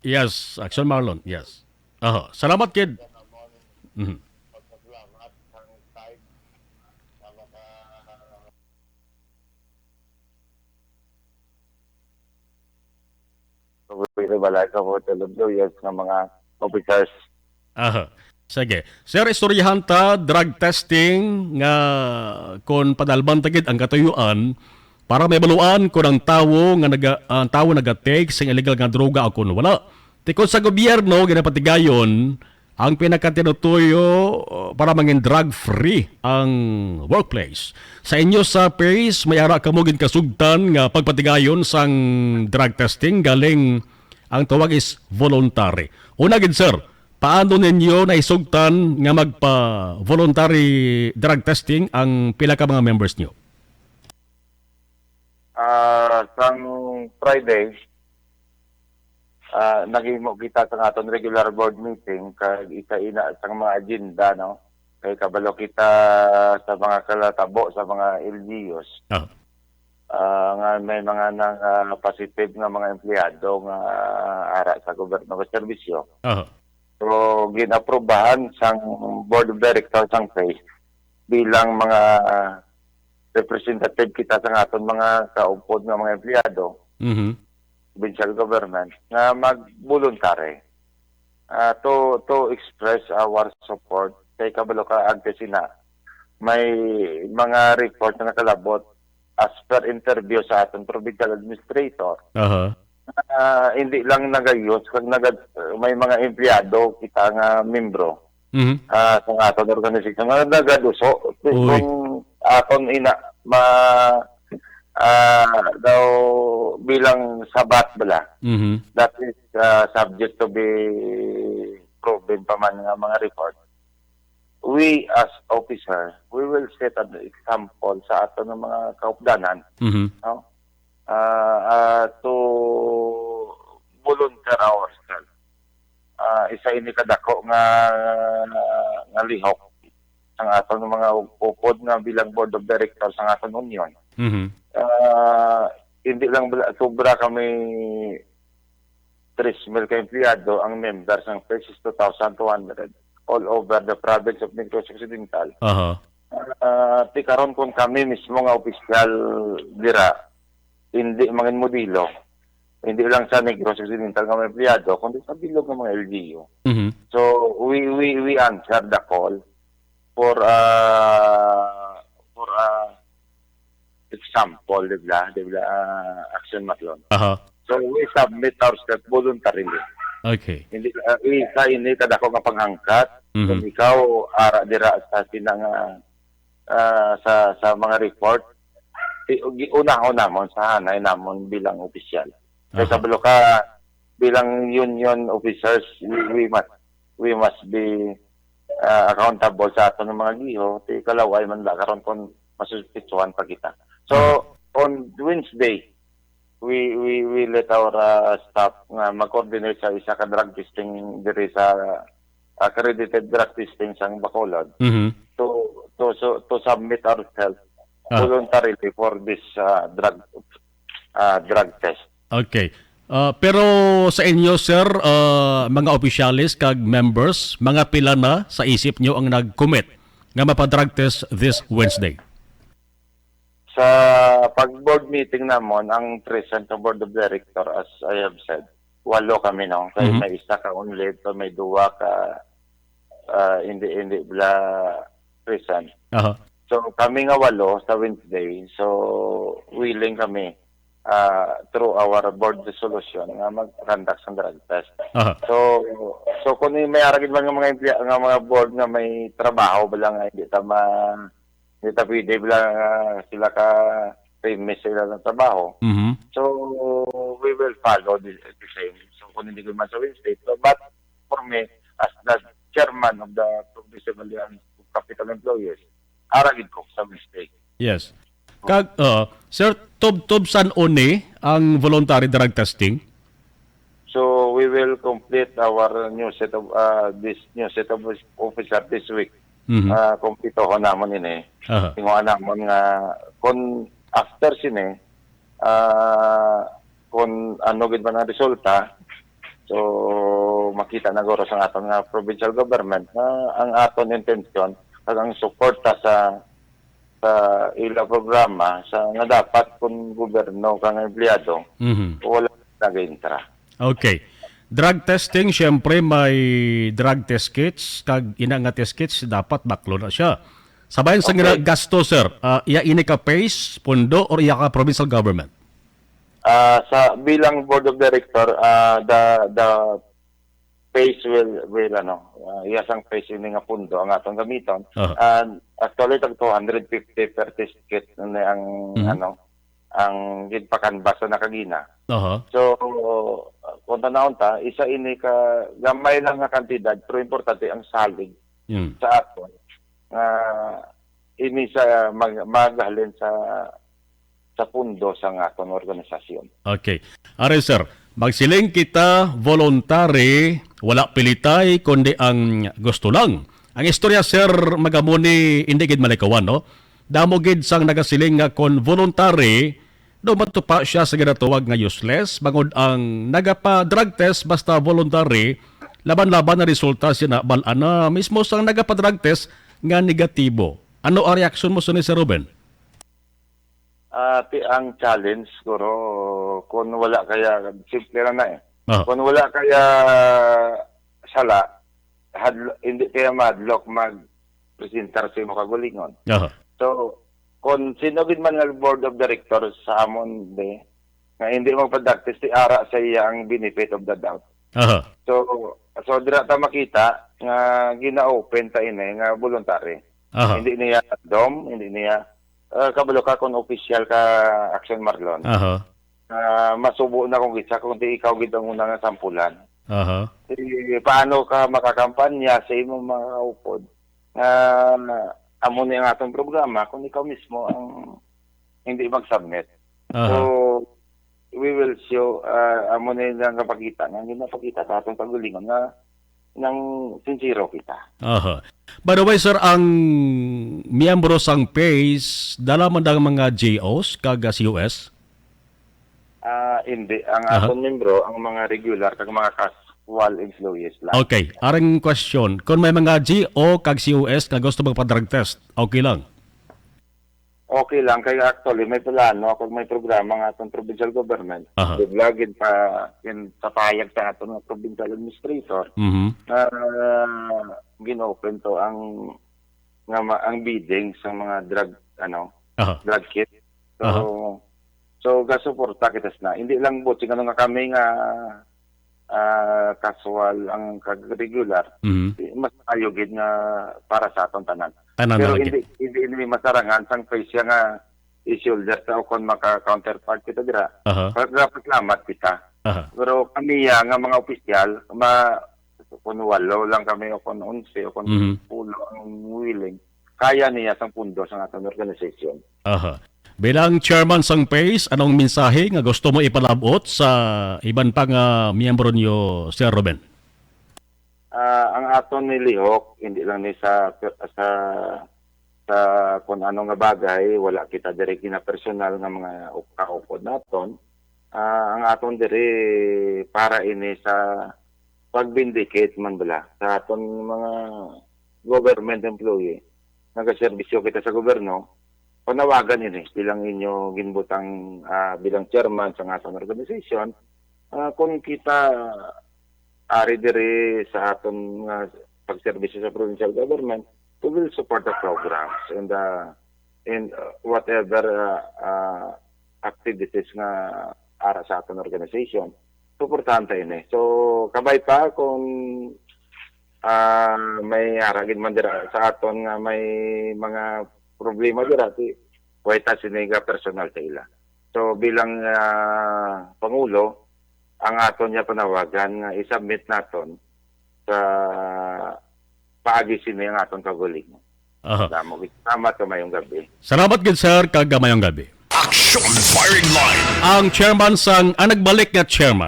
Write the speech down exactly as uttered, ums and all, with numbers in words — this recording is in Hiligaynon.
Yes, Action Marlon. Yes. Aha. Salamat, kid. Mhm. Pwede ba lang sa mga employers nga mga officers? Aha. Sige. Sir, istoryahan ta, drug testing nga kon padalban ta gid ang katuyuan para may baluan kon ang tawo nga naga-, ang tawo nagatake sing illegal nga droga o kon wala. Tikod sa gobyerno, ginapatigayon ang pinakatinutuyo, uh, para mangin drug-free ang workplace. Sa inyo sa PACE, may ara kamo gid kasugtan nga pagpatigayon sang drug testing, galing ang tawag is voluntary. Una gid, sir, paano ninyo naisugtan nga magpa-voluntary drug testing ang pila ka mga members nyo? Ah, sang Friday, ah, naghimo kita sa aton regular board meeting, kag isa ina sang mga agenda, no? Kay kabalo kita sa mga kalatabo sa mga L G Us. Ah. Ah, nga may mga nang, ah, positive nga mga empleyado nga, ah, ara sa gobyerno nga serbisyo. Aha. So, gin-aprobahan sang board of directors sang PACE bilang mga, ah, representative kita sa aton mga kaupod nga mga empleyado, Mhm. provincial government, nga mag-voluntary, ah, to, to express our support. Kay kabalo ka, antes ina, may mga report na nakalabot as per interview sa aton provincial administrator. Aha. Ah, hindi lang nagayos, kag naga-, may mga empleyado kita nga membro, Mhm. ah, sa aton organisasyon nga nagaduso. Uy. Kung aton ina, ma-, ah, daw bilang sabat bala, Mhm. that is, ah, subject to be proven pa man nga mga report. We as officer, we will set an example sa aton nga mga kaupdanan, Mhm. no? Ah, ah, to volunteer ourselves. Ah, isa ini kadako nga, nga lihok sang aton mga upod nga bilang board of directors sang aton union. Mhm. Ah, hindi lang bala-, sobra kami tres mil ka empleyado, ang members sang PACE is two thousand two hundred all over the province of Negros Occidental. Aha. Ah, ti karon, kung kami mismo nga opisyal dira, hindi mangin modelo, hindi lang sa Negros Occidental nga mga empleyado, kundi sa bilog nga mga L G U. Mhm. So, we, we, we answer the call for, ah, for, ah, example, di ba? Di ba, ah, Action Marlon? Aha. So, we submit ourselves voluntarily. Okay. Hindi, ah, isa ini kadako nga panghangkat. Mhm. Kung ikaw, ara dira sa sina nga, ah, sa, sa mga report, i-, gi-, unahon namon sa hanay namon bilang opisyal. Kay Aha. kabalo ka, bilang union officers, we, we must, we must be, ah, accountable sa aton nga mga giho, ti kalaway man la karon kung masuspitsuhan pa kita. So, Aha. on Wednesday, we, we, we let our, ah, staff nga mag-coordinate sa isa ka drug testing diri sa accredited drug testing sang Bacolod Mhm. to, to, so, to submit ourselves Ah. voluntarily for this, ah, drug, ah, drug test. Okay. Ah, pero sa inyo, sir, ah, mga opisyales kag members, mga pila na sa isip nyo ang nag-commit nga mapa-drug test this Wednesday? Sa pag-board meeting namon, ang present sa board of director, as I have said, walo kami, no? Kay Mhm. may isa ka on leave, so may duwa ka, ah, hindi, hindi bala present. Aha. So, kami nga walo sa Wednesday, so willing kami, ah, through our board resolution nga mag-conduct sa drug test. Aha. So, so kung may ara gid man nga mga emplea-, nga mga board nga may trabaho bala nga hindi ta ma-, hindi ta pwede bala nga sila ka-, remis sa ilang trabaho. Mhm. So, we will follow the, the same. So, kung hindi ko man sa Wednesday, so, but for me, as the chairman of the Progressive Alliance of Capital Employees, ara gid ko sa Wednesday. Yes. Kag, uh, sir, tub-, tubsan uni ang voluntary drug testing? So, we will complete our new set of, uh, this new set of officer this week. Mhm. Uh, kumpletuhon namon ini. Aha. Tinguha namon nga kung after sini, uh, kung ano gid man ang resulta, So, makita na guro sa aton nga provincial government na ang aton intensyon kag ang suporta sa, sa ila programa sa, nga dapat kun gobyerno kang empleyado, Mhm. wala nag-intra. Okay. Drug testing, siyempre may drug test kits, kag ina nga test kits, dapat baklo na siya. Sa bayan sa Okay. gina-, gasto, sir, ah, iya ini ka PACE, pundo, or iya ka provincial government? Ah, sa bilang board of director, ah, the, the PACE will, will, ano, ah, iya sang PACE ini nga pundo ang aton gamiton. Aha. And actually, tag two hundred fifty per test kit na ang, Mhm. ano, ang ginpakanbas na kagina. Aha. So, kung tanawon ta, isa ini ka gamay lang nga kantidad, pero importante ang salig Mm. sa aton nga ini sa mag-, maghalin sa, sa pundo sa aton organisasyon. Okay. Ari, sir, magsiling kita voluntary, wala pilitay, kundi ang gusto lang. Ang istorya, sir, magamo ni hindi gid malikawan, no? Damo gid sang nagasiling nga kon voluntary, daw matupa siya sa ginatawag nga useless, bangod ang nagapa-drug test basta voluntary, laban-laban na resulta siya na bal-an na mismo sang nagapa-drug test nga negatibo. Ano ang reaksyon mo sa ni, Sir Ruben? Ah, ti-, ang challenge, siguro, kung wala kaya, simple lang na eh. Ah. Kung wala kaya sala, hadlo-, hindi kaya madlock mag-presentar sa imo kagulingon. Aha. So, kung sino gid man nga board of directors sa amon, be, nga hindi magpa-drug test, ti ara sa iya ang benefit of the doubt. Aha. So, so dira ta makita nga gina-open ta ini nga voluntary. Aha. Hindi niya random, hindi niya, ah, kabalo ka kung official ka, Action Marlon. Aha. Ah, masubo na kung kinsa, kung di ikaw gid ang una nga sampulan. Aha. Di, paano ka makakampanya sa imong mga kaupod nga amo ni ang atong programa kung ikaw mismo ang hindi mag-submit? Aha. So, we will show, ah, amo ni lang kapakita nga ginapakita sa atong kagulingon nga nang sincero kita. Aha. By the way, sir, ang miyembro sang PACE, dala man ang mga G Os kag, ah, C O S? Ah, hindi. Ang Aha. aton membro, ang mga regular kag mga casual employees lang. Okay. Aring question, kung may mga G O kag C O S nga gusto magpa-drug test, okay lang? Okay lang. Kaya actually, may plano ako, may programa nga atong provincial government. Aha. Good luck gid pa, in, sa pahayag sa aton nga provincial administrator, Mhm. ah, gin-open to ang nga ma-, ang bidding sa mga drug, ano, Aha. drug kit. So, Aha. so gasuporta kita sina. Hindi lang buot sing ano nga kami nga, ah, casual ang kag regular. Mhm. Mas ayo gid nga para sa aton tanan. Tanan Pero na lagi. hindi, hindi ini masarangan sang presya nga i-shoulder ta o kon maka-counterpart kita dira. Aha. Pa-, dapat salamat kita. Aha. Pero kami ya nga mga opisyal, ma-, kung walo lang kami o kung onse o kung Mhm. pulo ang willing, kaya niya sang pundo sang aton organisasyon. Aha. Bilang chairman sang PACE, anong mensahe nga gusto mo ipalabot sa iban pa nga miyembro niyo, Sir Ruben? Ah, ang aton ni lihok, hindi lang ni sa, sa, sa kung ano nga bagay, wala kita diri ginapersonal nga mga up-, kaupod naton. Ah, ang aton diri para ini sa pag-vindicate man bala sa aton mga government employee. Nagaserbisyo kita sa gobyerno, panawagan ini bilang inyo ginbutang, ah, bilang chairman sa aton organization. Ah, kung kita ari diri sa aton nga pagserbisyo sa provincial government, we will support the programs and, ah, and, ah, whatever, ah, ah, activities nga ara sa aton organization, suportahan ta ini. So, kabay pa kung, ah, may ara gid man dira sa aton nga may mga problema dira, ti, way ta sini ga personal sa ila. So, bilang, ah, Pangulo, ang aton niya panawagan nga i-submit naton sa paagi sini ang aton kaguling. Aha. Damo gid. Salamat, kamayong gabi. Salamat gid, sir, kag kamayong gabi. Action Firing Line. Ang chairman sang, ang nagbalik nga chairman.